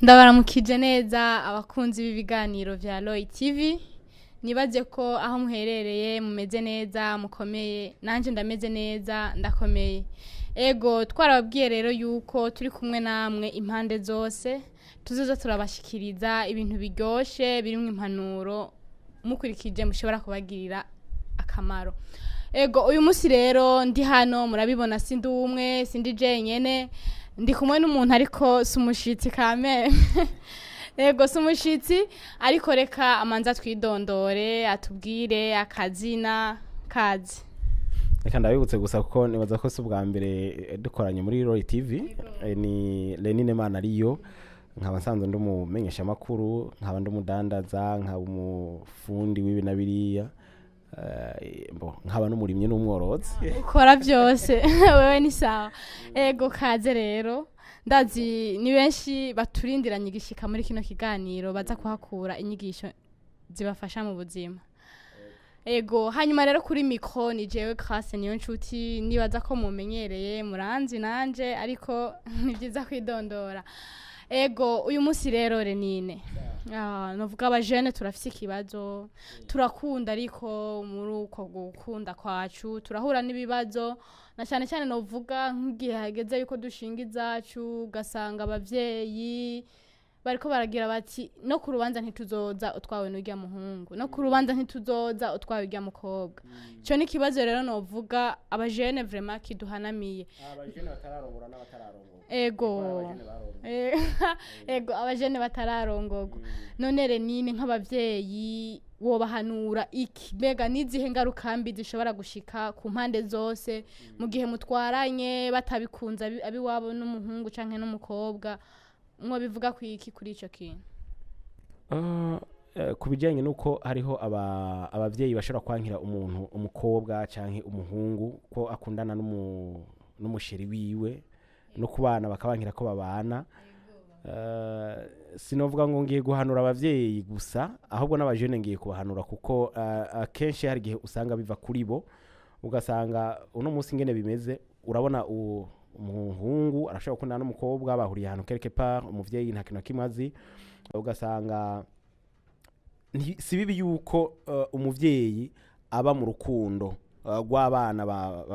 Ndabaramukije neza abakunzi b'ibiganiro vya Roy TV. Nibaze ko aho muherereye mumeze neza, mukomeye. Nanje ndameze neza, ndakomeye. Ego, twarababwiye rero yuko turi kumwe namwe impande zose, tuzoza turabashikiriza ibintu biryoshe birimwo impanuro mukurikije mushobora kubagirira akamaro. Ego, uyu munsi rero ndi hano, murabibona, sindi umwe, sindi jenyene, ndi kumwe n'umuntu, ariko si umushitsi kameme. Ego, si umushitsi, ariko reka amanza twidondore, atubwire akazina kazi. Reka ndabibutse gusa, kuko nibaza ko si ubwa mbere dukoranye muri Roy TV. Ni Lenine Manariyo, nkaba nsanzwe ndi umumenyeshamakuru, nkaba ndi umudandaza, nkaba umufundi w'ibi na biriya, nkaba n'umurimyi n'umworozi. Ukora byose wewe, ni sawa. Ego, kaze rero. Ndazi ni benshi baturindiranye igishika muri kino kiganiro, baza kuhakura inyigisho zibafasha mu buzima. Ego, hanyuma rero kuri micro ni jewe Grace Niyo Nshuti. Nibaza ko mumenyereye, muranzi nanje, ariko ni byiza kwidondora. Ego, uyu munsi rero Renine, novuga abajene turafise ikibazo. Turakunda, ariko muri uko gukunda kwacu turahura n'ibibazo, na cyane cyane novuga nk'igihe hageze yuko dushinga izacu, ugasanga abavyeyi bariko baragira bati: "No ku rubanza ntituzoza utwawe n'urya muhungu, no ku rubanza ntituzoza utwawe urya mukobwa." Ico ni ikibazo rero novuga abajene vraiment kiduhanamiye. Abajene batararongora n'abatararongora. Ego. Ego, abajene batararongorwa. None Renine, nk'abavyeyi wobahanura iki? Mbega n'izihe ngaruka mbi zishobora gushika ku mpande zose mu gihe mutwaranye batabikunze, abiwabo n'umuhungu canke n'umukobwa? Mwobivuga ku iki kuri ico kintu? Ku bijyanye n'uko hariho abavyeyi bashobora kwankira umuntu umukobwa canke umuhungu ko akundana n'umuchéri wiwe, no ku bana bakabankira ko babana, sinovuga ngo ngiye guhanura abavyeyi gusa, ahubwo n'abajene ngiye kubahanura, kuko akenshi hari igihe usanga biva kuri bo. Ugasanga uno munsi ingene bimeze, urabona umuhungu arashobora gukundana n'umukobwa, bahuriye ahantu quelque part, umuvyeyi nta kintu na kimwe azi. Ugasanga si bibi yuko umuvyeyi aba mu rukundo rw'abana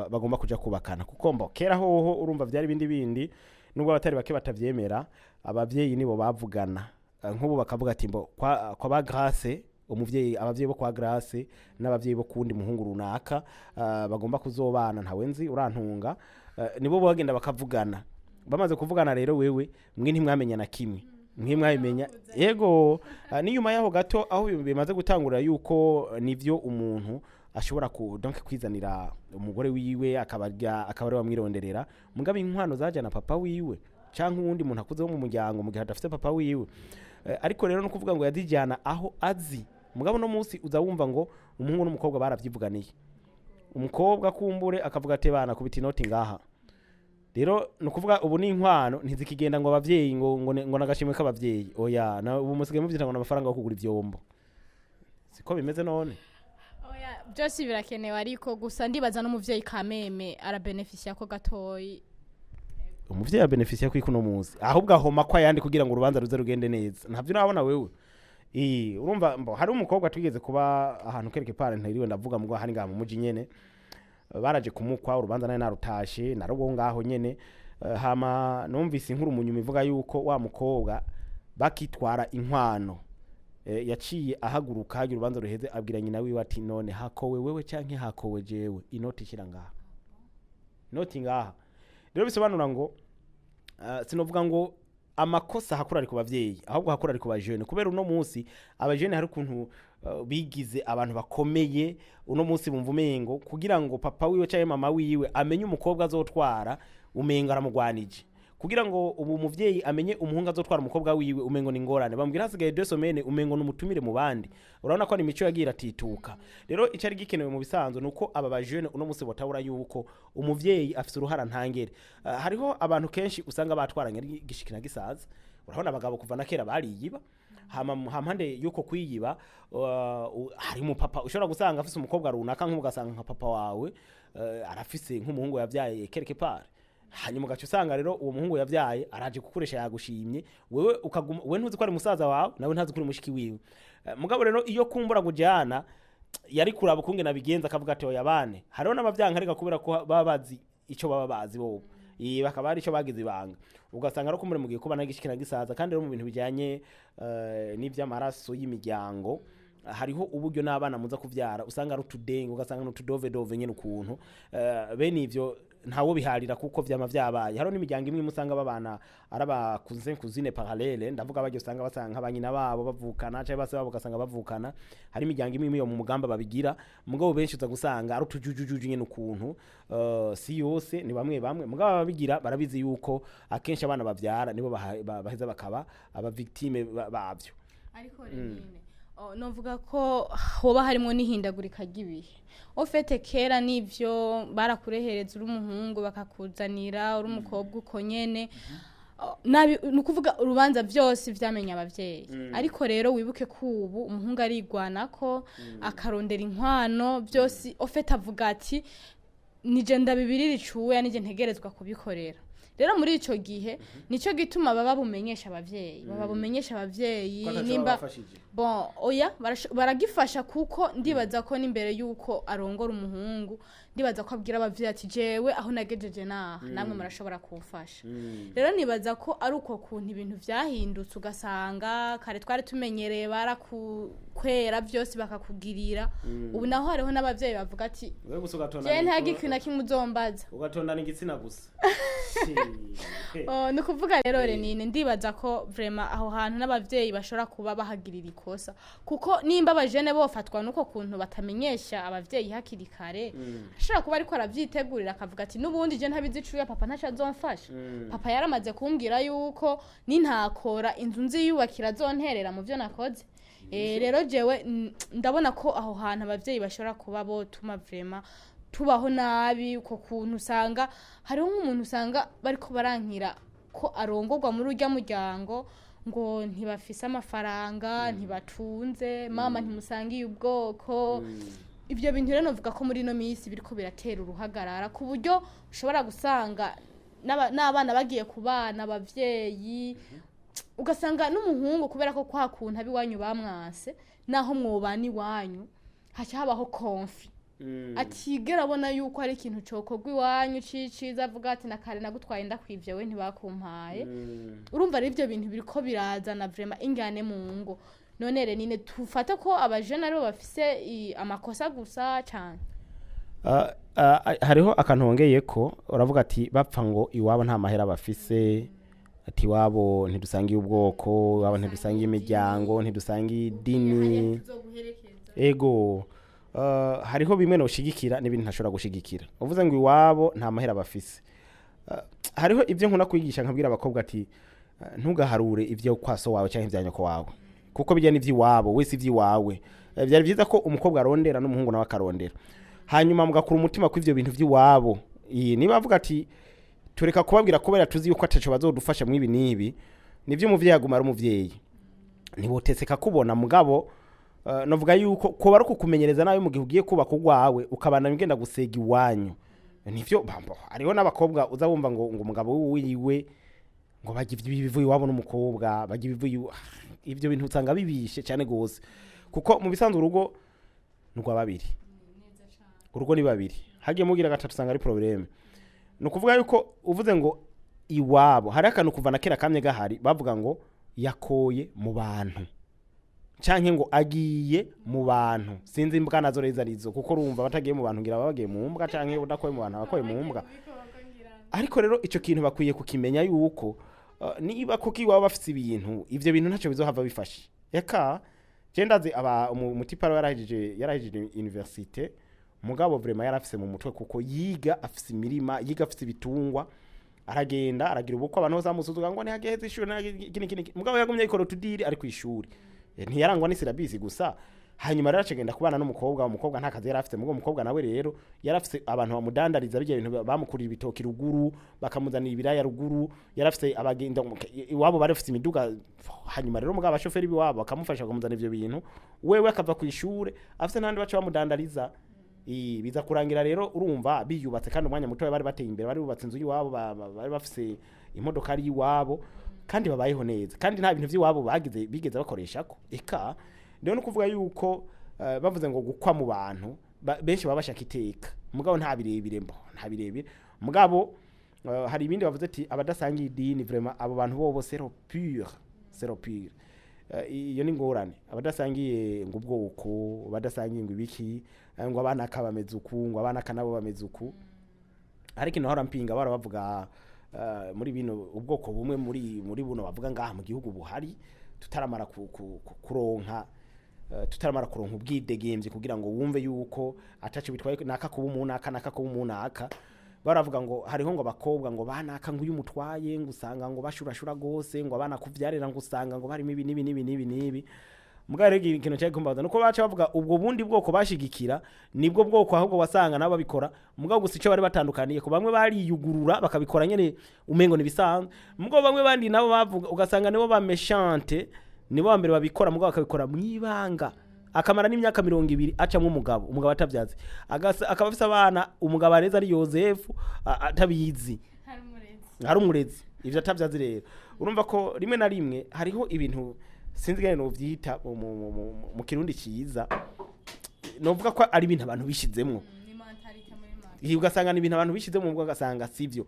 bagomba kuja kubakana, kuko mbo kera hoho urumva vyari bindi bindi, nubwo abatari bake batavyemera. Abavyeyi nibo bavugana. Nk'ubu bakavuga ati: "Mbo kwa ba Grace, umuvyeyi, abavyeyi bo kwa Grace n'abavyeyi bo kundi muhungu runaka bagomba kuzobana, ntawe nzi, urantunga." Nibo bagenda bakavugana. Bamaze kuvugana rero, wewe mwe ntimwamenya na kimwe, mwe mwabimenya yego n'inyuma yaho gato aho bimaze gutangura yuko nivyo umuntu ashobora ku donc kwizanira umugore wiwe, akabarya, akaba ari wamwironderera. Mugabe inkwano zajana papa wiwe canke uwundi muntu akuze wo mu muryango mu gihe adafite papa wiwe. Ariko rero no kuvuga ngo yazijyana aho azi. Mugabo no munsi uza wumva ngo umuhungu n'umukobwa baravyivuganiye, umukobwa kumbure akavuga ati: "Bana, kubita inoti ngaha." Rero ni ukuvuga ubu ni inkwano ntizikigenda ngo abavyeyi ngo nagashimwe k'abavyeyi. Oya, na ubu musigaye muvyita ngo n'amafaranga yo kugura ivyombo. Siko bimeze none? Oya, byose birakenewe, ariko gusa ndibaza n'umuvyeyi kameme arabenefisiya ko gatoyi. Umuvyeyi abenefisiya kwiko uno munsi ahubwo ahoma ko ayandi kugira ngo urubanza ruze rugende neza. Ntavyo urabona wewe? Urumva mbo hari umukobwa twigeze kuba ahantu quelque part, ntiriwe ndavuga, mugwa hari ngaha mu muji nyene, baraje kumukwa. Urubanza nari narutashe narubwo ngaho nyene. Hama numvise inkuru mu nyuma ivuga yuko wa mukobwa bakitwara inkwano, yaciye ahaguruka hagira urubanza ruheze, abwira nyina wiwe ati: "None hakowe wewe canke hakowe jewe? Inoti ishira ngaha, inoti ngaha." Rero bisobanura ngo sinovuga ngo amakosa hakura ari ku bavyeyi, ahubwo hakura ari ku bajene, kubera uno munsi abajene hari ukuntu bigize abantu bakomeye. Uno munsi bumva umengo kugira ngo papa wiwe canke mama wiwe amenye umukobwa azotwara, umengo aramugwanije. Kugira ngo ubu umuvyeyi amenye umuhungu azotwara umukobwa wiwe, umengo ni ingorane. Bambwira hasigaye 2 semaines, umengo numutumire mu bandi. Urabona ko ni imico yagiye iratituka. Rero icari gikenewe mu bisanzwe nuko aba bajene uno munsi botabura yuko umuvyeyi afise uruhara ntangere. Hariho abantu kenshi usanga batwaranye ari gishikina gisaza. Urabona abagabo kuva na kera bariyiba. Hama hampande yuko kwiyiba, hari umupapa ushobora gusanga afise umukobwa runaka, nk'ubu ugasanga nka papa wawe arafise nk'umuhungu yavyaye quelque part. Hanyuma ugaca usanga rero uwo muhungu yavyaye araje kukuresha, yagushimye, wewe ukaguma, we ntuzi ko ari musaza wawe, nawe ntazi ko uri mushiki wiwe. Mugabo rero iyo kumbura kujana yari kuraba ukungene abigenza, akavuga ati: "Oya bane." Hariho n'abavyanka ariko kubera ko baba bazi ico baba bazi bobo. Bakaba ari ico bagize ibanga, ugasanga ari kumbure mugiye kuba nagishikira gisaza. Kandi rero mu bintu bijanye n'ivy'amaraso y'imiryango, hariho uburyo n'abana muza kuvyara usanga ari utudenge, ugasanga n'utudovedove nyene ukuntu. Bene ivyo ntawo biharira kuko vyama vyabaye. Hariho n'imiryango imwe usanga babana ari aba cousin, cousine parallèle, ndavuga baryo usanga basanga nk'abanyina babo bavukana canke base babo ugasanga bavukana. Hari imiryango imwe imwe yo mu mugamba babigira, mugabo benshi uza gusanga ari utujujujuju nyene ukuntu. Si yose, ni bamwe bamwe, mugabo ababigira barabizi yuko akenshi abana bavyara nibo baheza bakaba aba victime bavyo. Ariko Renine, novuga ko hoba harimo n'ihindagurika ry'ibihe. Au fait, kera nivyo barakurehereza uri umuhungu, bakakuzanira uri umukobwa uko nyene. Nabi ni ukuvuga urubanza byose vyamenya abavyeyi. Ariko rero wibuke ko ubu umuhungu arigwanako, akarondera inkwano byose. Au fait, avuga ati: "Nije ndabibirira icuya, nije ntegerezwa kubikorera." Rero muri ico gihe nico gituma baba bumenyesha abavyeyi, baba bumenyesha abavyeyi nimba bon, oya, baragifasha kuko ndibaza ko n'imbere yuko arongora umuhungu, ndibaza ko abwira abavyeyi ati: "Jewe aho nagejeje naha, namwe murashobora kumfasha." Rero nibaza ko ari uko kuntu ibintu vyahindutse, ugasanga kare twari tumenyereye barakukwera byose bakakugirira, ubu naho hariho n'abavyeyi bavuga ati: Wewe gusa ugatondana "Jewe ntihagira ikintu na kimwe uzombaza." Ugatondana igitsina gusa. Oh, ni ukuvuga rero Renine, ndibaza ko vraiment aho hantu n'abavyeyi bashobora kuba bahagirira ikosa, kuko nimba abajene bofatwa n'uko kuntu batamenyesha abavyeyi hakiri kare, ashobora kuba ariko aravyitegurira, akavuga ati: "N'ubundi je ntabizi icuya, papa ntaco azomfasha. Papa yaramaze kumbwira yuko nintakora inzu nziyubakira azonterera mu vyo nakoze." Rero jewe ndabona ko aho hantu abavyeyi bashobora kuba botuma vraiment tubaho nabi, uko kuntu usanga hariho nk'umuntu usanga bariko barankira ko arongorwa muri urya muryango, ngo ntibafise amafaranga, ntibatunze, mama ntimusangiye ubwoko. Ibyo bintu rero novuga ko muri ino minsi biriko biratera uruhagarara, ku buryo ushobora gusanga n'abana bagiye kubana abavyeyi, ugasanga n'umuhungu kubera ko kwa kuntu ab'iwanyu bamwanse, naho mwobana iwanyu haca habaho conflit, atigera abona yuko ari ikintu cokorwa iwanyu ciciza, avuga ati: "Na kare nagutwaye ndakwivye, we ntibakumpaye." Urumva rero ivyo bintu biriko birazana vraiment ingane mu ngo. None Renine, tufate ko abajene aribo bafise amakosa gusa cane? Hariho akantu wongeye ko uravuga ati bapfa ngo iwabo nta mahera bafise, ati iwabo ntidusangiye ubwoko, iwabo ntidusangiye imiryango, ntidusangiye idini. Ego, hariho bimwe noshigikira n'ibindi ntashobora gushigikira. Uvuze ngo iwabo nta mahera bafise. Hariho ibyo nkunda kwigisha, nkabwira abakobwa ati: "Ntugaharure ibyo kwa so wawe cyangwa ibya nyoko wawe, kuko bijya n'ivy'iwabo wese ivy'iwawe." Byari byiza ko umukobwa arondera n'umuhungu nawe akarondera, hanyuma mugakura umutima ku ivyo bintu vy'iwabo. Iyi niba avuga ati: "Tureka kubabwira kubera tuzi yuko ataco bazodufasha mw'ibi n'ibi," nivyo, umuvyeyi aguma ari umuvyeyi, ntiboteseka kubona. Mugabo novuga yuko kuba ari ukukumenyereza nawe mu gihe ugiye kubaka urwawe, ukabana ugenda gusega iwanyu. Nivyo bambo, hariho n'abakobwa uza wumva ngo umugabo wiwe ngo bajya ibivuye iwabo n'umukobwa bajya ibivuye ibyo bintu usanga bibishe cyane gose, kuko mu bisanzwe urugo ni urwa babiri, urugo ni babiri, hagiye mugira gatatu usanga ari problème. Ni ukuvuga yuko uvuze ngo iwabo, hari akantu kuva na kera kamye gahari, bavuga ngo yakoye mu bantu canke ngo agiye mu bantu. Sinzi imbwa nazo rero arizo, kuko urumva batagiye mu bantu ngira baba bagiye mu mbwa, canke udakoye mu bantu abakoye mu mbwa. Ariko rero ico kintu bakwiye kukimenya yuko niba kuko iwabo bafise ibintu, ivyo bintu ntacyo bizohava bifashe. Eka je ndazi aba umutiparo yarahejeje université, mugabo vraiment yarafise mu mutwe, kuko yiga afise imirima, yiga afise ibitungwa, aragenda aragira ubukwe, abantu bose bamusuzugura ngo ntihageze ishuri, iki n'iki n'iki. Mugabo yagumye yikora utudiri ari kw'ishuri. Ntiyarangwa n'isyllabus gusa. Hanyuma rero acagenda kubana n'umukobwa, umukobwa nta kazi yari afise, mugabo umukobwa nawe rero yari afise abantu bamudandariza bijya bintu, bamukurira ibitoki ruguru, bakamuzanira ibiraya ruguru, yari afise abagenda iwabo, bari bafise imiduga. Hanyuma rero mugabo abashoferi b'iwabo bakamufasha bakamuzanira ivyo bintu, wewe akava ku ishure afise n'abandi baca bamudandariza. Biza kurangira rero urumva biyubatse, kandi umwanya muto bari bateye imbere, bari bubatse inzu y'iwabo, bari bafise imodoka ari iwabo kandi babayeho neza, kandi nta bintu by'iwabo bagize bigeze bakoreshako. Eka rero no kuvuga yuko bavuze ngo gukwa mu bantu benshi baba bashaka iteka, mugabo nta birebire, mbo nta birebire. Mugabo hari ibindi bavuze ati abadasangiye idini, vraiment abo bantu bobo zéro pur, zéro pur. Iyo ni ngorane, abadasangiye ngo ubwoko, abadasangiye ngo ibiki, ngo abana bameze uku, ngo abana nabo bameze uku. Ariko ino hora mpinga bara bavuga muri bino ubwoko bumwe muri buno bavuga ngaha mu gihugu buhari, tutaramara kuronka tutaramara kuronka ubwidegembye kugira ngo wumve yuko ataco bitwaye naka kuba umuntu aka, naka kuba umuntu aka. Baravuga ngo hariho ngo abakobwa ngo banaka ngo uyu mutwaye ngo usanga ngo bashurashura gose, ngo abana kuvyarira ngo usanga ngo barimo ibi n'ibi n'ibi n'ibi n'ibi. Mugabo rero ikintu cyari kumbaza nuko baca bavuga ubwo bundi bwoko bashigikira nibwo bwoko ahubwo wasanga nabo babikora, mugabo gusa icyo bari batandukaniye ko bamwe bariyugurura bakabikora nyene umengo nibisanzwe, mugabo bamwe bandi nabo bavuga ugasanga nibo ba méchants, nibo ba mbere babikora, mugabo bakabikora mwibanga, akamara n'imyaka 20 acamwo umugabo atavyazi. Akaba afise abana, umugabo areza ari Yosefu atabizi. Hari umurezi. Hari umurezi, ivyo atavyazi. Rero urumva ko rimwe na rimwe hariho ibintu sinzi ngene novyita mu Kirundi ciza, novuga ko ari ibintu abantu bishizemwo. Ni mentalité muri make. Iyi ugasanga ni ibintu abantu bishizemwo, ubwo ugasanga sivyo.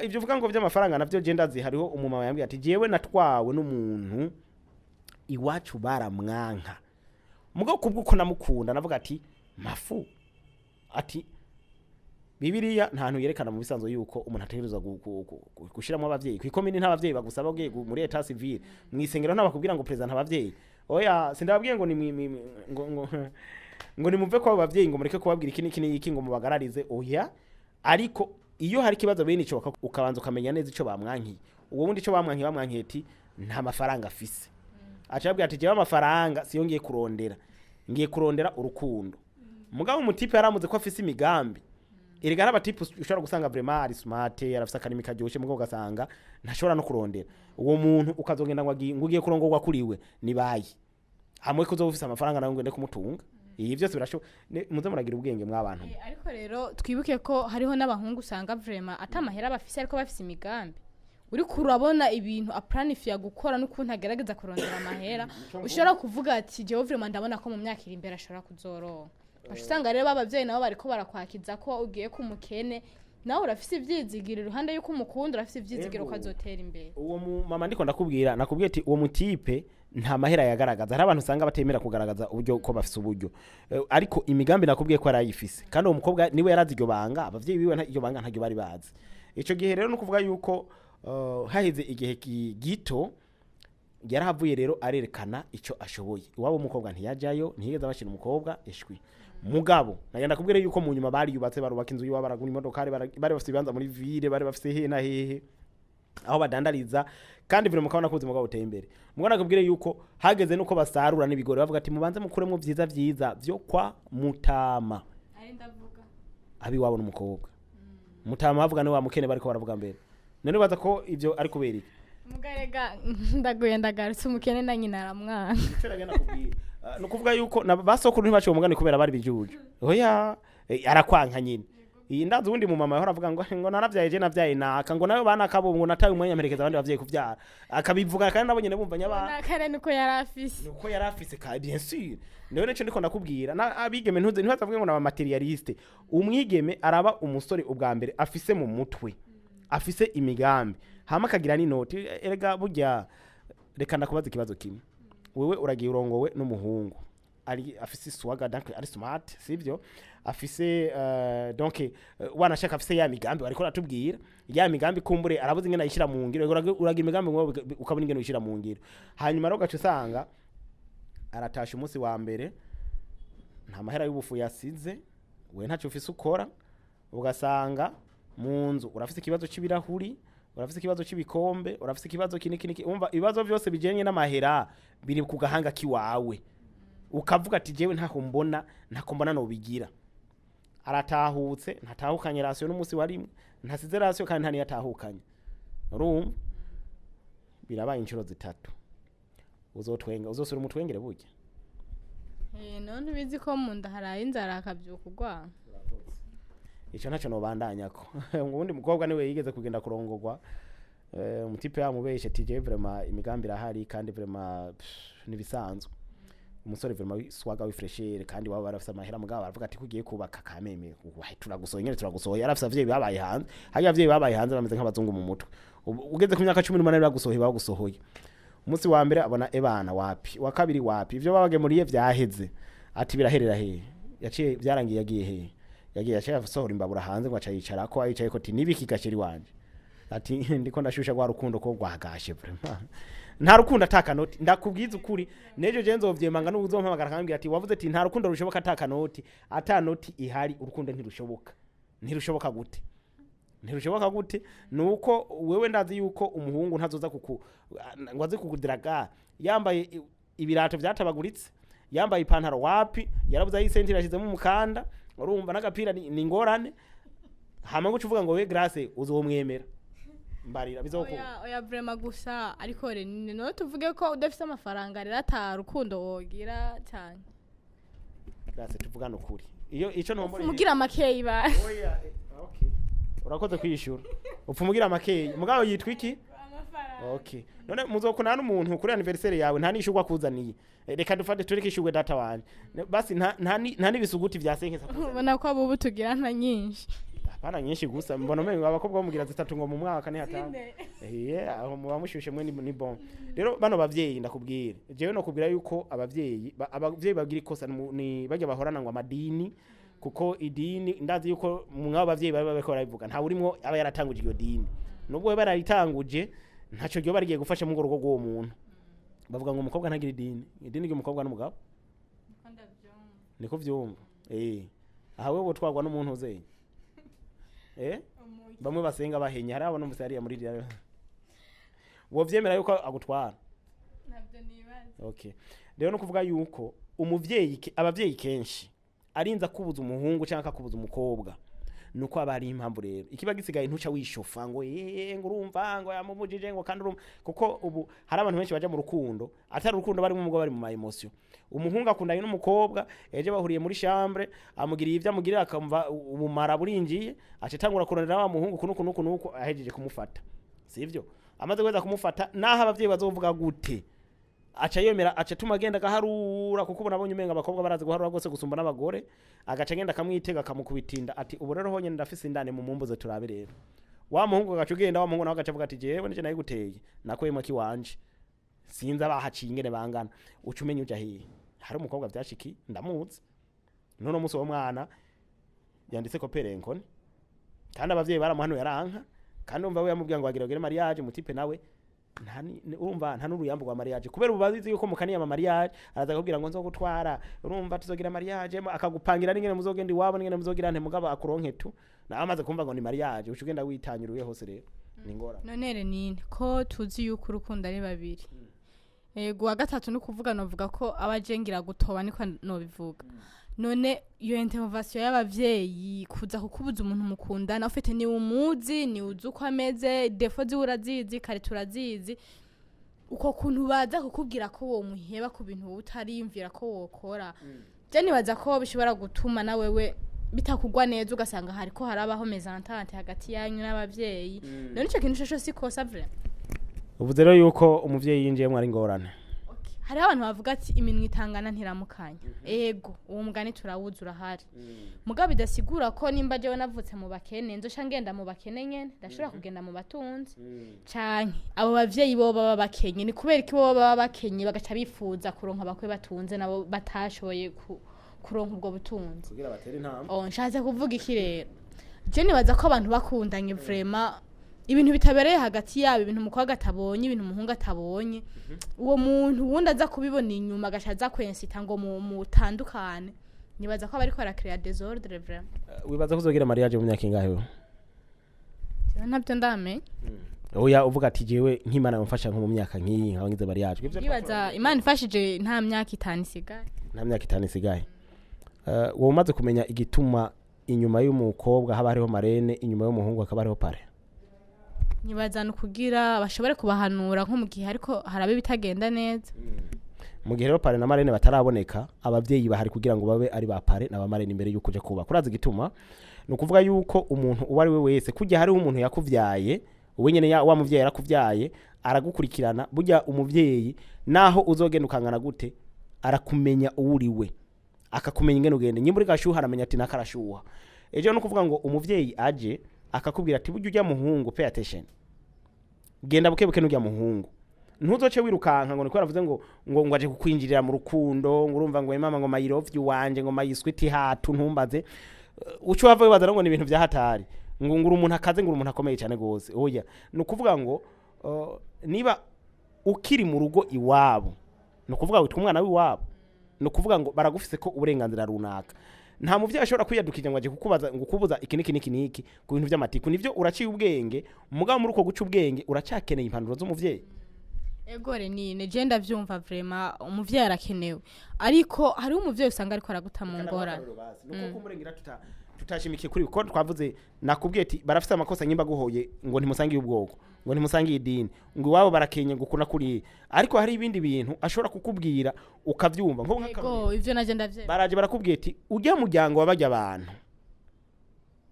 Ivyo uvuga ngo vy'amafaranga navyo je ndazi, hariho umumama yambwiye ati jewe natwawe n'umuntu iwacu baramwanka, mugabo kubwo namukunda navuga ati mafu ati Bibiliya nta hantu yerekana mu bisanzwe yuko umuntu ategerezwa gushiramo abavyeyi. Kwikomini nta bavyeyi bagusaba ugiye muri état civil, mwisengero nta bakubwira ngo président abavyeyi. Oya, sindababwiye ngo ni ngo nimuve ko abo bavyeyi ngo mureke kubabwira iki n'iki n'iki ngo mubagararize, oya. Ariko iyo hari ikibazo bene ico, ukabanza ukamenya neza ico bamwankiye. Uwo wundi ico bamwankiye, bamwankiye ati nta mafaranga afise. Aca abwira ati jewe amafaranga siyo ngiye kurondera, ngiye kurondera urukundo. Mugabo umu type yaramuze ko afise imigambi. Erega hari aba types ushobora gusanga vraiment ari smart, arafise akarimi karyoshe, mugabo ugasanga ntashobora no kurondera. Uwo muntu ukazogenda ngo ngo ugiye kurongorwa kuriwe nibaye hamwe ko uzoba ufise amafaranga nawe ngo ugende kumutunga. Ibi byose birashoboka. Muze muragira ubwenge mw'abantu. Ariko rero twibuke ko hariho n'abahungu usanga vraiment atamahera bafise, ariko bafise imigambi. Uriko urabona ibintu aplanifiya gukora n'ukuntu agerageza kurondera amahera, ushobora kuvuga ati jewe vraiment ndabona ko mu myaka iri imbere ashobora kuzoronka. Ugaca usanga rero b'abavyeyi nabo bariko barakwakiza ko ugiye ku mukene, nawe urafise ivyizigiro iruhande y'uko umukunda, urafise ivyizigiro ko Ego. azotera imbere. Uwo mu mama ndiko ndakubwira, nakubwiye ati uwo mu type nta mahera yagaragaza. Hari abantu usanga batemera kugaragaza uburyo ko bafise uburyo. Ariko imigambi nakubwiye ko yarayifise, kandi uwo mukobwa niwe yarazi iryo banga, abavyeyi biwe iryo banga ntaryo bari bazi. Ico gihe rero no kuvuga yuko haheze igihe gito yarahavuye rero arerekana ico ashoboye. Iwabo w'umukobwa ntiyajayo, ntiyigeze abashira umukobwa ishwi. Mugabo nagenda kubwira yuko mu nyuma bariyubatse, barubaka inzu iwabo, baragura imodokari, bari bafise ibibanza muri ville, bari bafise hehe na hehe aho badandariza, kandi vile mukabona ko ubuzima bwabo buteye imbere. Mugabo nakubwire yuko hageze nuko basarura n'ibigori, bavuga ati mubanze mukuremo vyiza vyiza vyo kwa mutama. Ari ndavuga. Abiwabo n'umukobwa mutama bavuga ni wa mukene bariko baravuga mbere. None baza ko ivyo ari kubera iki? Mugarega ndaguye ndagarutse, umukene na nyina aramwana. Ico nagenda kubwira, ni ukuvuga yuko na basokuru ntibaciye umugani kubera bari bijuju. Oya, arakwanka nyine. Iyi ndazi uwundi mu mama yahora avuga ngo naravyaye, je navyaye naka, ngo nayo bana kabo, ngo nataye umwanya mperekeza abandi bavyeyi kuvyara, akabivuga kandi nabo nyene bumva nyaba. Nakare niko yari afise. Nuko yari afise ka bien sûr. Niyo nico ndiko ndakubwira na abigeme ntuze ntibazavuge ngo naba matérialiste. Umwigeme araba umusore ubwa mbere afise mu mutwe, afise imigambi, hama akagira n'inoti. Erega burya reka ndakubaza ikibazo kimwe: wewe uragiye urongowe n'umuhungu ari afise swaga, donc ari smart, sivyo? Afise donc wanashaka afise ya migambi ariko aratubwira, ya migambi kumbure arabuze ingene ayishira mu ngiro. Uragira imigambi ngo ukabona ingene uyishira mu ngiro, hanyuma rero ugaca usanga aratasha umunsi wa mbere nta mahera y'ubufu yasize, we ntacyo ufise ukora, ugasanga mu nzu urafise ikibazo c'ibirahuri, urafise ikibazo c'ibikombe, urafise ikibazo kini kini umva ibibazo byose bijanye n'amahera biri ku gahanga kiwawe, ukavuga ati jewe ntako mbona, ntako mbona nobigira. Aratahutse ntatahukanye ration n'umunsi wa rimwe, ntasize ration kandi nta niyatahukanye. Urumva birabaye inshuro zitatu, uzotwenga, uzosura umutwengere burya. None ubizi ko mu nda haraye inzara akabyuka urwara. Ico ntaco nobandanyako. Uwundi mukobwa niwe yigeze kugenda kurongogwa, umutipe yamubeshe ati je vraiment imigambi irahari kandi vraiment pff, nibisanzwe. Umusore vraiment swaga wifreshere kandi waba barafise amahera, mugabo baravuga ati kugiye kubaka kameme wahe turagusohoye nyene turagusohoye. Yarafise abavyeyi babaye hanze, harya abavyeyi babaye hanze bameze nk'abazungu mu mutwe. Ugeze ku myaka 18 bagusohoye, bagusohoye. Umunsi wa mbere abona ebana wapi, wa kabiri wapi, ivyo babagemuriye vyaheze, ati biraherera hehe? Yaciye byarangiye, yagiye hehe? Yagiye yaciye asohora imbabura hanze ngo aca yicarako, ayicaye ko ati nibiki gasheri wanje? Ati ndiko ndashusha rwa rukundo ko rwagashe. Vraiment nta rukundo atakanoti, ndakubwiza ukuri. Nejo je nzovyemanga n'uzompamagara akambwira ati wavuze ati nta rukundo rushoboka atakanoti, atanoti ihari urukundo ntirushoboka. Ntirushoboka gute? Ntirushoboka gute? Nuko wewe ndazi yuko umuhungu ntazoza kuku ngo aze kukudiraga yambaye ibirato vyatabaguritse, yambaye ipantaro wapi, yarabuze aho isentire yashizemo umukanda, urumva n'agapira ni ingorane. Hama ngo uca uvuga ngo we Grace uzomwemera? Mbarira bizokunda? Oya, oya, vraiment. Gusa ariko Renine, none tuvuge ko udafise amafaranga rero ata rukundo wogira cyane? Grace, tuvugane ukuri, iyo ico ntombora. Umugira makeyi ba. Oya, okay, urakoze kwishura. Upfa umugira makeyi mugabo yitwa iki? Okay, none muzokundana n'umuntu kuri anniversaire yawe nta nishurwa akuzaniye? Reka dufate tureke ishurwe data wanje. Basi nta n'ibisuguti vya senkesa akuzaniye. Ubona ko abubu tugira nta nyinshi. Hapana nyinshi, gusa mbona umengo abakobwa bamugira zitatu ngo mu mwaka ni hatanu. Aho muba mushushe mwe ni bon. Rero bano bavyeyi ndakubwira, jewe no kubwira yuko abavyeyi abavyeyi bagira ikosa ni bajya bahorana ngo amadini, kuko idini ndazi yuko mwabo bavyeyi baba bariko barabivuga nta urimwo aba yaratanguje iryo dini. Nubwo we bararitanguje ntaco ryo barigiye gufasha mu rugo rw'uwo muntu. Bavuga ngo umukobwa ntagira idini, idini ry'umukobwa n'umugabo niko vyumva. Aha wewe wotwarwa n'umuntu uzeye bamwe basenga bahenya, hari abo numvise hariya muri ririya wovyemera yuko agutwara? Ntabyo nibaza. Okay, rero no kuvuga yuko umuvyeyi abavyeyi kenshi arinza kubuza umuhungu cyangwa akakubuza umukobwa nuko aba ari impamvu. Rero ikiba gisigaye ntuca wishofa ngo ngo urumva ngo yamubujije ngo kandi urumva, kuko ubu hari abantu benshi baja mu rukundo atari urukundo barimo, umugabo bari mu ma émotion. Umuhungu akundanye n'umukobwa, ejo bahuriye muri chambre, amugiriye ivyo amugirira, akamva ubumara burinjiye, aca atangura kurondera wa muhungu kunuku nuku nuku, ahejeje kumufata, sivyo? Amaze guheza kumufata, naho abavyeyi bazovuga gute, aca yemera, aca atuma agenda agaharura, kuko ubona abonye umenga abakobwa barazi guharura rwose gusumba n'abagore. Agaca agenda akamwitega, akamukubita inda, ati ubu rero honyine ndafise indane mu mumbuze turabe. Rero wa muhungu agaca ugenda, wa muhungu nawe agaca avuga ati jewe nije nayiguteye nakuyemo kiwanje, sinzi abahaciye ingene bangana. Uca umenya uja hehe? Hari umukobwa vyashiki ndamuzi, none umunsi uwo mwana yanditse ko perenkone, kandi abavyeyi baramuhanuye aranka, kandi umva we yamubwira ngo agira mariage, umutipe nawe nta urumva nta n'uruyambo rwa mariage, kubera ubu bazi yuko mukaniye ama mariage, araza akubwira ngo nzogutwara, urumva tuzogira mariage, akagupangira n'ingene muzogenda iwabo n'ingene muzogira nte, mugabo akuronke tu. Nawe amaze kumva ngo ni mariage, uca ugenda witanyuruye hose. Rero ni ingorane. None Renine, ko tuzi yuko urukundo ari babiri, yego, wa gatatu ni ukuvuga, novuga ko aba ajengira gutoba, niko nobivuga. None iyo intervention y'abavyeyi kuza kukubuza umuntu mukundana, ufite ni umuzi, ni uzi uko ameze, défauts ziwe urazizi, qualités urazizi, uko kuntu baza kukubwira ko wo muheba ku bintu wowe utariyumvira ko wokora, je nibaza ko bishobora gutuma na wewe bitakugwa neza, ugasanga hariko harabaho mésentente hagati yanyu n'abavyeyi. None ico kintu coco si kosa vrai? Uvuze rero yuko umuvyeyi yinjiyemwo ari ingorane. Hariho abantu bavuga ati iminwa itangana ntiramukanya. Ego, uwo mugani turawuzi, urahari, mugabo bidasigura ko nimba jewe navutse mu bakene nzoca ngenda mu bakene nyene. Ndashobora kugenda mu batunzi. Canke abo bavyeyi bo baba bakenye, ni kubera iki bo baba bakenye bagaca bifuza kuronka abakwe batunze, nabo batashoboye kuronka ubwo butunzi? Kugira batere intambwe. Oh, nshatse kuvuga iki rero? Je nibaza ko abantu bakundanye vraiment, ibintu bitabereye hagati yabo, ibintu umukobwa atabonye, ibintu umuhungu atabonye, uwo muntu wundi aza kubibona inyuma agaca aza kwensita ngo mutandukane, nibaza ko aba ariko arakrea désordre vraiment. Wibaza ko uzogira mariage mu myaka ingahe wewe? Jewe ntabyo ndamenya. Oya, uvuga ati jewe nk'Imana yamfasha nko mu myaka nk'iyi nkaba ngize mariage. Ivyo Nibaza Imana ifashije nta myaka 5 isigaye. Nta myaka 5 isigaye. Wowe umaze kumenya igituma inyuma y'umukobwa haba hariho marraine, inyuma y'umuhungu hakaba hariho parrain? Nibaza ni ukugira bashobore kubahanura nko mu gihe ariko haraba ibitagenda neza. Mu gihe rero parrain na marraine bataraboneka, abavyeyi bahari kugira ngo babe ari ba parrain na ba marraine imbere yuko uja kubaka. Urazi igituma? Ni ukuvuga yuko umuntu uwo ari we wese, kujya hariho umuntu yakuvyaye, uwe nyene wa muvyeyi yarakuvyaye, aragukurikirana. Burya umuvyeyi, naho uzogenda ukangana gute, arakumenya uwo uri we, akakumenya ingene ugenda. Nyimba uri gashuha, aramenya ati nakarashuha. Ejo no kuvuga ngo umuvyeyi aje akakubwira ati: "Burya ujya muhungu, pay attention, genda buke buke, n'ujya muhungu ntuzoce wirukanka." Ngo niko yaravuze ngo aje kukwinjirira mu rukundo, ngo urumva ngo mama, ngo my love you wanje, ngo my sweet heart, ntumbaze. Uco wava wibaza ngo ni ibintu vya hatari, ngo uri umuntu akaze, ngo uri umuntu akomeye cyane gose. Oya, ni ukuvuga ngo niba ukiri mu rugo iwabo, ni ukuvuga witwa umwana w'iwabo, ni ukuvuga ngo baragufise ko uburenganzira runaka. Nta muvyeyi ashobora kwiyadukija ngo aje kukubaza ngo kubuza iki niki niki niki ku bintu vy'amatiku. Nivyo, uraciye ubwenge, mugabo muri uko guca ubwenge uracyakeneye impanuro z'umuvyeyi. Egore nine je ndavyumva, vraiment umuvyeyi arakenewe, ariko hariho umuvyeyi usanga ariko araguta mu ngorane. Nuko kumurengera tutashimikiye kuri ko twavuze, nakubwiye ati barafise amakosa. Nyimba guhoye ngo ntimusangiye ubwoko, ngo ntimusangiye idini, ngo iwabo barakenye, ngo ukuna kuriya, ariko hari ibindi bintu ashobora kukubwira ukavyumva nko nk'akarorero. Ego, ivyo naje ndavyemera. Baraje barakubwiye ati ujya muryango wabajya abantu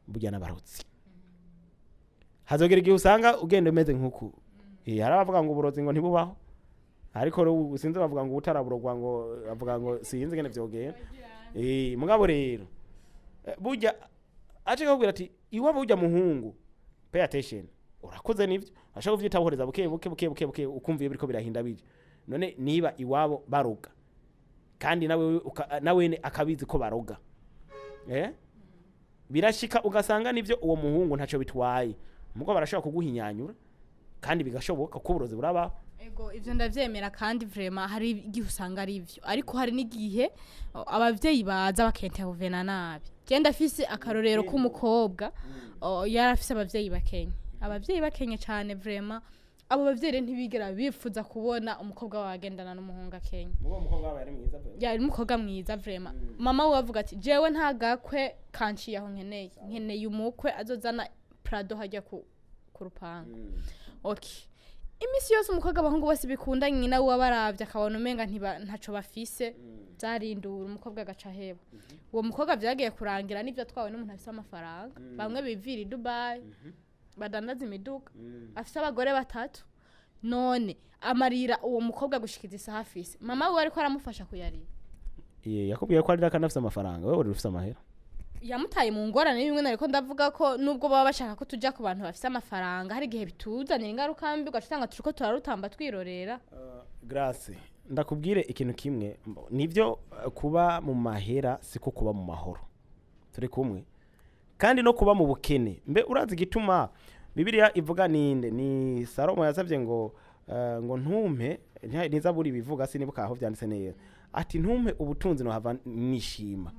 burya n'abarotsi. Hazogera igihe usanga ugenda umeze nk'uku. Hari abavuga ngo uburozi ngo ntibubaho, ariko rero sinzi, bavuga ngo utaraburogwa, ngo bavuga ngo sinzi ingene vyogenda. Mugabo rero burya aje akakubwira ati iwabo ujya muhungu, pay attention, urakoze. Nivyo ashaka kuvyitabuhoreza buke buke buke buke buke, ukumva iyo biriko birahinda bije. None niba iwabo baroga, kandi nawe nawene akabizi ko baroga, birashika ugasanga nivyo uwo muhungu ntaco bitwaye, mugo barashobora kuguhinyanyura, kandi bigashoboka ko uburozi burabaho. Ego, ivyo ndavyemera, kandi vraiment hari igihe usanga ari ivyo, ariko hari n'igihe abavyeyi baza bakintervena nabi. Je ndafise akarorero k'umukobwa, yari afise abavyeyi bakenye, abavyeyi bakenye cane vraiment. Abo bavyeyi rero ntibigera bifuza kubona umukobwa wawe agendana n'umuhungu akenye. Mugo umukobwa wawe yari mwiza pe? Yari umukobwa mwiza vraiment. Mama we avuga ati: "Jewe nta gakwe kanciye aho, nkeneye umukwe azozana Prado hajya ku rupangu." Okay, imisi yose umukobwa, abahungu bose bikunda, nyina we abaravye akabona umenga ntaco bafise, vyarindura, umukobwa agaca aheba. Uwo mukobwa vyagiye kurangira nivyo atwawe n'umuntu afise amafaranga, bamwe bivira i Dubai, badandaza imiduga, afise abagore batatu. None amarira uwo mukobwa gushikiza isaha afise, mama wiwe ariko aramufasha kuyarira. Iye, yakubwiye ko arira kandi afise amafaranga, wewe uri ufise amahera. Yamutaye mu ngorane. Bimwe nariko ndavuga ko nubwo baba bashaka ko tuja ku bantu bafise amafaranga, hari igihe bituzanira ingaruka mbi, ugaca usanga turiko turarutamba twirorera. Grace, ndakubwire ikintu kimwe. Nivyo, kuba mu mahera siko kuba mu mahoro, turi kumwe, kandi no kuba mu bukene. Mbe urazi igituma Bibiliya ivuga, ninde, ni Salomo yasabye ngo ntumpe, ntizaburi ibivuga, sinibuka aho vyanditse neza, ati: "Ntumpe ubutunzi nohava nishima,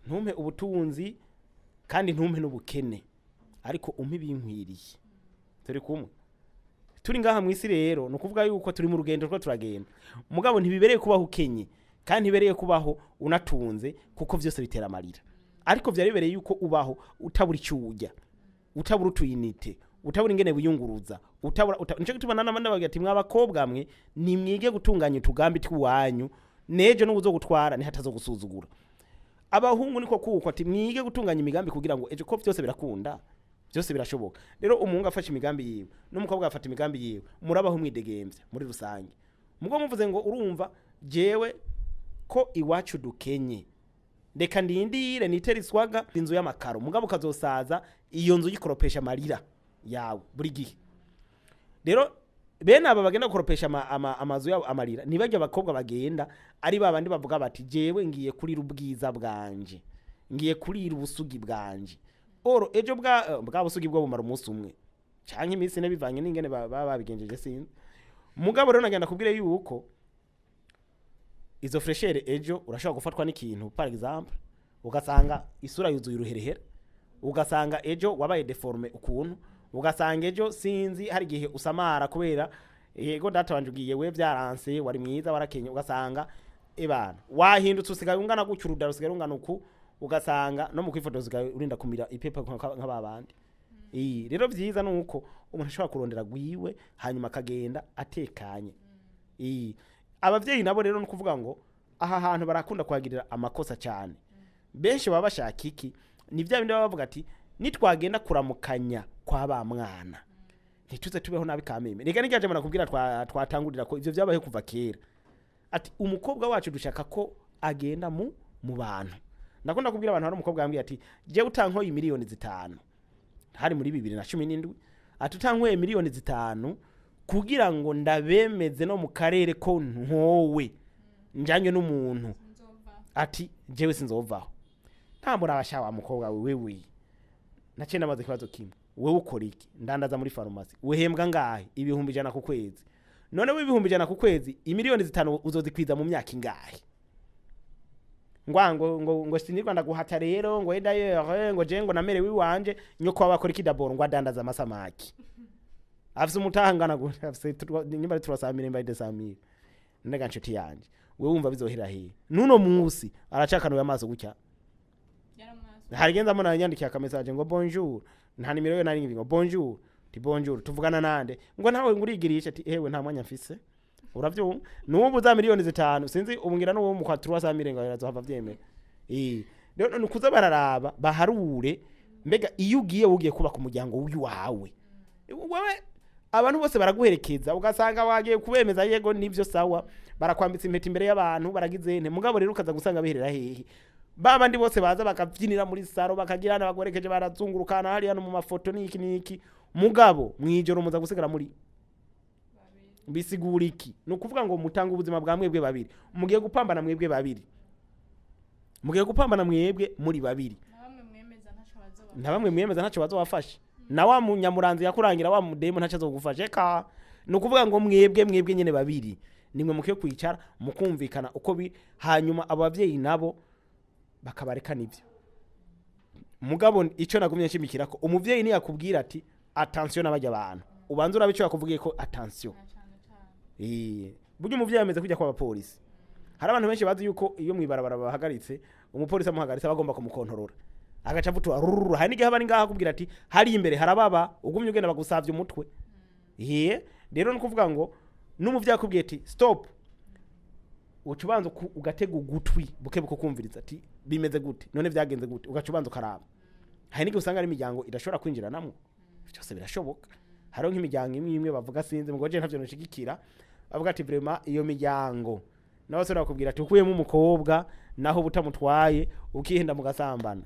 ntumpe ubutunzi kandi ntumpe n'ubukene, ariko umpe ibinkwiriye." Turi kumwe? Turi ngaha mu isi rero, ni ukuvuga yuko turi mu rugendo rwo turagenda, mugabo ntibibereye kubaho ukenye, kandi ntibibereye kubaho unatunze, kuko vyose bitera amarira. Ariko vyari bibereye yuko ubaho utabura icyo urya, utabura utuyinite, utabura ingene wiyunguruza, utabura nico gituma nanama ndabagira ati: "Mw'abakobwa mwe, nimwige gutunganya utugambi tw'iwanyu, nejo n'ubuzo gutwara ntihatazogusuzugura." Abahungu niko kuko, ati mwige gutunganya imigambi kugira ngo ejo, ko vyose birakunda, byose birashoboka. Rero umuhungu afashe imigambi yiwe n'umukobwa afata imigambi yiwe, murabaho mwidegemvya muri rusange. Mugo muvuze ngo urumva jewe ko iwacu dukenye, reka ndindire nitere iswaga inzu y'amakaro, mugabo ukazosaza iyo nzu yikoropesha amarira yawe buri gihe. Rero bene aba bagenda gukoropesha amazu yabo amarira, ntibajya abakobwa bagenda ari ba bandi bavuga bati: "Jewe ngiye kurira ubwiza bwanje, ngiye kurira ubusugi bwanje." Oro ejo bwa busugi bwo bumara umunsi umwe canke iminsi ine, bivanye n'ingene baba babigenjeje, sinzi. Mugabo rero nagenda kubwire yuko izo fraîcheur, ejo urashobora gufatwa n'ikintu, par exemple ugasanga isura yuzuye uruherehere, ugasanga ejo wabaye déformé ukuntu, ugasanga ejo sinzi, hari igihe usamara kubera yego data wanje ugiye we byaranse, wari mwiza, warakenye, ugasanga ebana wahindutse, usigaye ungana gutya, urudara usigaye ungana uku, ugasanga no mu kwifotoza usigaye urinda kumira ipepa nk'aba bandi. Iyi rero vyiza nuko umuntu ashobora kurondera gwiwe, hanyuma akagenda atekanye. Iyi Abavyeyi nabo rero ni ukuvuga ngo aha hantu barakunda kuhagirira amakosa cyane. Benshi baba bashaka iki? Ni bya bindi baba bavuga ati nitwagenda kuramukanya kwa ba mwana ntituze tubeho nabi kameme. Reka nirya jambo nakubwira twatangurira ko ivyo byabayeho kuva kera, ati umukobwa wacu dushaka ko agenda mu bantu. Ndakunda kubwira abantu, hari umukobwa yambwiye ati jewe utankoye 5 miliyoni hari muri 2017, ati utankoye 5 miliyoni kugira ngo ndabemeze no mu karere ko ntowe njanye n'umuntu, ati jewe sinzovaho. Ntambura abasha wa mukobwa wewe naciye ndabaza ikibazo kimwe: wewe ukora iki? Ndandaza muri farumasi. Uhembwa ngahe? 100,000 ku kwezi. None we 100,000 ku kwezi, 5 miliyoni uzozikwiza mu myaka ingahe? Ngwa ngo sinirwa ndaguhata rero, ngo d'ailleurs ngo je ngo namerewe iwanje. Nyoko wabakora iki d'abord? Ngo adandaza amasamaki, afise umutahangana gute? Afise nimba ari 300 000, nimba ari 200 000. Ndega nshuti yanje, wewe wumva bizohera hehe? Nuno musi aracakanuye amaso gutya. Harigenza mbona yanyandikiye aka message ngo bonjour, nta nimero yo nari, ngo bonjour, ti bonjour, tuvugana nande? Ngo nawe ngo urigirisha, ati ewe nta mwanya mfise. Uravyumva, nubu za 5 miliyoni sinzi ubu ngira n'uwo mu kwa 300 000 ngo arazohava vyemera. Rero nukuza bararaba baharure, mbega iyo ugiye ugiye kubaka umuryango w'iwawe, wewe abantu bose baraguherekeza, ugasanga wagiye kubemeza, yego nivyo, sawa, barakwambitsa impeta imbere y'abantu, baragize nte, mugabo rero ukaza gusanga biherera hehe? Babandi bose baza bakabyinira muri salon, bakagirana, baguherekeje, barazungurukana hariya no mu mafoto n'iki n'iki, mugabo mwijoro muza gusigara muri bisigura iki? Ni ukuvuga ngo mutanga ubuzima bwa mwebwe babiri, mugiye gupambana mwebwe babiri, mugiye gupambana mwebwe muri babiri. Na bamwe mwemeza ntacyo bazobafasha, na wa munyamuranzi yakurangira wa mudemu ntacyo azogufasha. Eka ni ukuvuga ngo mwebwe nyene babiri nimwe mukwiye kwicara mukumvikana uko bi, hanyuma abo bavyeyi nabo bakabareka nivyo. Mugabo icyo nagumye nshimikira ko umuvyeyi niyakubwira ati attention n'abajya abantu, ubanza urabe icyo yakubwiye ko attention. Burya umuvyeyi ameze kujya kwa abapolisi. Hari abantu benshi bazi yuko iyo mwibarabara bahagaritse, umupolisi amuhagaritse bagomba kumukontorora agaca avutura rururu. Hari n'igihe aba ari ngaha akubwira ati hari imbere harababa, ugumye ugenda bagusavye umutwe. Rero ni ukuvuga ngo n'umuvyeyi akubwiye ati stop, uca ubanza ugatega ugutwi buke buke, kumviriza ati bimeze gute, none vyagenze gute, ugaca ubanza ukaraba. Hari n'igihe usanga ari imiryango idashobora kwinjiranamwo, byose birashoboka. Hariho nk'imiryango imwe imwe bavuga, sinzi ngo je ntavyo nshigikira, bavuga ati vraiment iyo miryango n'abasore bakubwira ati ukuyemo umukobwa naho butamutwaye ukihenda mugasambana,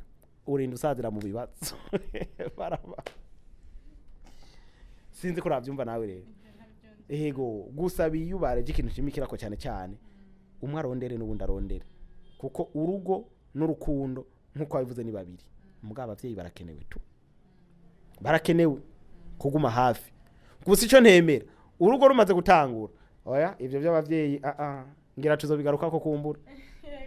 urinda usazira mu bibazo. Baraba sinzi ko urabyumva nawe rero. Ego, gusa biyubare ikintu nshimikirako cyane cyane, umwe arondere n'ubundi arondere, kuko urugo n'urukundo nk'uko wabivuze ni babiri. Mugabo abavyeyi barakenewe tu, barakenewe kuguma hafi. Gusa ico ntemera, urugo rumaze gutangura, oya, ivyo by'abavyeyi ah ah, ngira tuzobigaruka ko kumbura.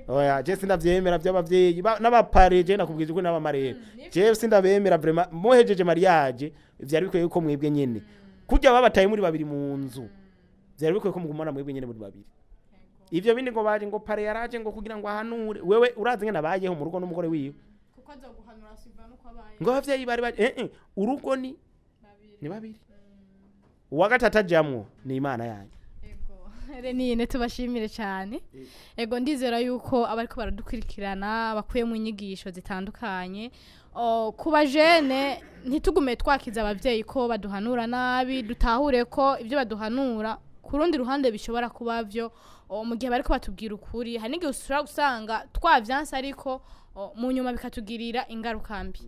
Oya, je sindavyemera by'abavyeyi n'abapare. Je nakubwije ko n'abamarere je sindabemera vraiment. Muhejeje mariage, vyari bikwiye yuko mwebwe nyene kurya babataye muri babiri mu nzu, vyari bikwiye ko mugumana mwebwe nyene muri babiri. Ivyo bindi ngo baje ngo pare yaraje ngo kugira ngo ahanure, wewe urazi ngene abayeho mu rugo n'umugore wiwe. Kuko azoguhanura siva nuko abaye. Ngo abavyeyi bari baje, urugo ni babiri. Ni babiri, uwa gatatu ajamwo ni Imana yanyu. Ego Renine, tubashimire cyane. Ego, ndizera yuko abariko baradukurikirana bakuye mu nyigisho zitandukanye. Ku bajene, ntitugume twakiza abavyeyi ko baduhanura nabi, dutahure ko ibyo baduhanura ku rundi ruhande bishobora kuba vyo mu gihe bariko batubwira ukuri. Hari n'igihe ushobora gusanga twavyanse, ariko mu nyuma bikatugirira ingaruka mbi.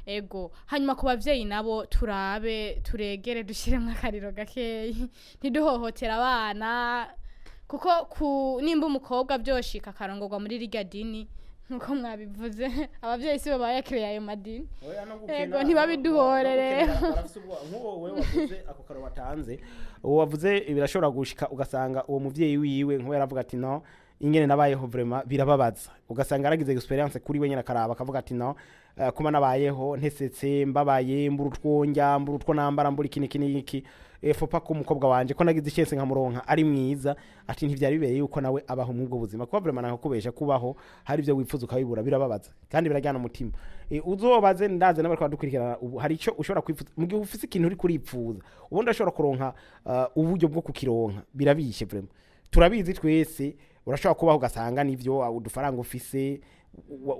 Ego, hanyuma ku bavyeyi nabo, turabe turegere, dushyiremo akariro gakeyi, ntiduhohotere abana, kuko ku nimba umukobwa byoshika akarongorwa muri rirya dini nkuko mwabivuze, abavyeyi sibo bayakiriye ayo madini. Ego, ntibabiduhore rero. Nk'uwo wewe wavuze ako karo watanze, uwo wavuze birashobora gushika ugasanga uwo muvyeyi wiwe nkuba yaravuga ati no ingene nabayeho vraiment birababaza, ugasanga yaragize experience kuri we nyene, akaraba akavuga ati no kuba nabayeho ntesetse, mbabaye, mbura utwo ndya, mbura utwo nambara, mbura iki n'iki n'iki, faut pas ko umukobwa wanje ko nagize ichance nkamuronka ari mwiza, ati ntivyari bibereye yuko nawe abaho mw'ubwo buzima. Kuba vraiment nakubesha, kubaho hari ibyo wifuza ukabibura birababaza kandi birajyana umutima. Uzobaze, ndaze n'abariko badukurikirana ubu, hari ico ushobora kwifuza mu gihe ufise ikintu uri kuripfuza, ubundi ashobora kuronka uburyo bwo kukironka, birabishe vraiment. Turabizi twese, urashobora kubaho ugasanga nivyo udufaranga ufise,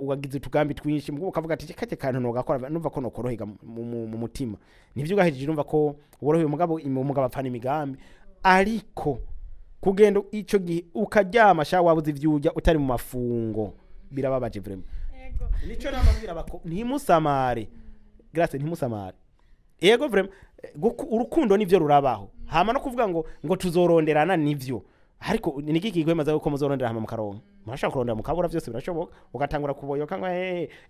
wagize utugambi twinshi, mugabo ukavuga ati kake kantu nogakora, numva ko nokorohega mu mutima. Nivyo, ugahejeje urumva ko worohewe, mugabo umugabo apfana imigambi. Ariko kugenda ico gihe ukaryama sha, wabuze ivyo urya, utari mu mafungo, birababaje vraiment. Nico namabwira bako, ntimusamare, Grace, ntimusamare. Yego, vraiment, urukundo nivyo rurabaho, hama no kuvuga ngo tuzoronderana nivyo, ariko niki kikwemeza ko muzorondera hama mukaronka? Murashobora kurondera mukabura, vyose birashoboka, ugatangura kuboyoka ngo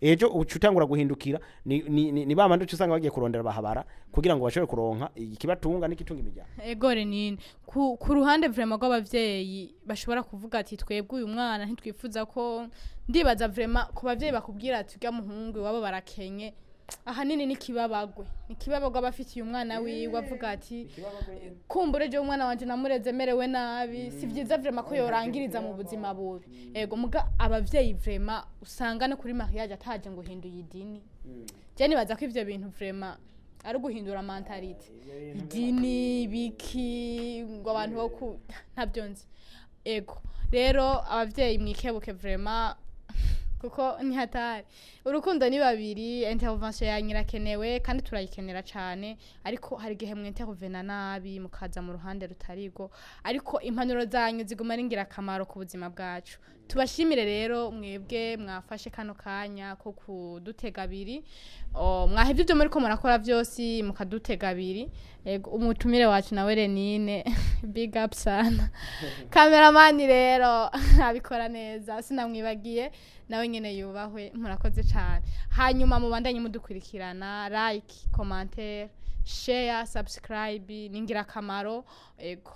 ejo uca utangura guhindukira. Ni ba bandi uca usanga bagiye kurondera bahabara kugira ngo bashobore kuronka ikibatunga n'igitunga imiryango. Ego Renine, ku ruhande vraiment rw'abavyeyi bashobora kuvuga ati twebwe uyu mwana ntitwifuza ko, ndibaza vraiment ku bavyeyi bakubwira ati urya muhungu iwabo barakenye, ahanini nikibabagwe, nikibabagwe aba afitiye umwana wiwe, avuga ati kumbura ejo umwana wanje namureze merewe nabi, si vyiza vraiment ko yorangiriza mu buzima bubi. Ego, muga abavyeyi vraiment usanga no kuri mariage ataje ngo hinduye idini, je nibaza ko ivyo bintu vraiment ari uguhindura mentalité. Idini biki ngo abantu bo ku ntabyo nzi. Ego rero, abavyeyi mwikebuke vraiment, kuko ni hatari. Urukundo ni babiri, intervention yanyu irakenewe kandi turayikenera cyane, ariko hari igihe mwintervena nabi, mukaza mu ruhande rutarigo, ariko impanuro zanyu ziguma ari ingirakamaro ku buzima bwacu. Tubashimire rero mwebwe mwafashe kano kanya ko kudutega abiri. Mwahevye ibyo muriko murakora byose mukadutega abiri. Ego, umutumire wacu nawe Renine, big up sana. Cameraman rero abikora neza, sinamwibagiye, nawe nyene yubahwe. Murakoze cyane. Hanyuma mubandanye mudukurikirana, like, commentaire, share, subscribe ni ingirakamaro. Ego.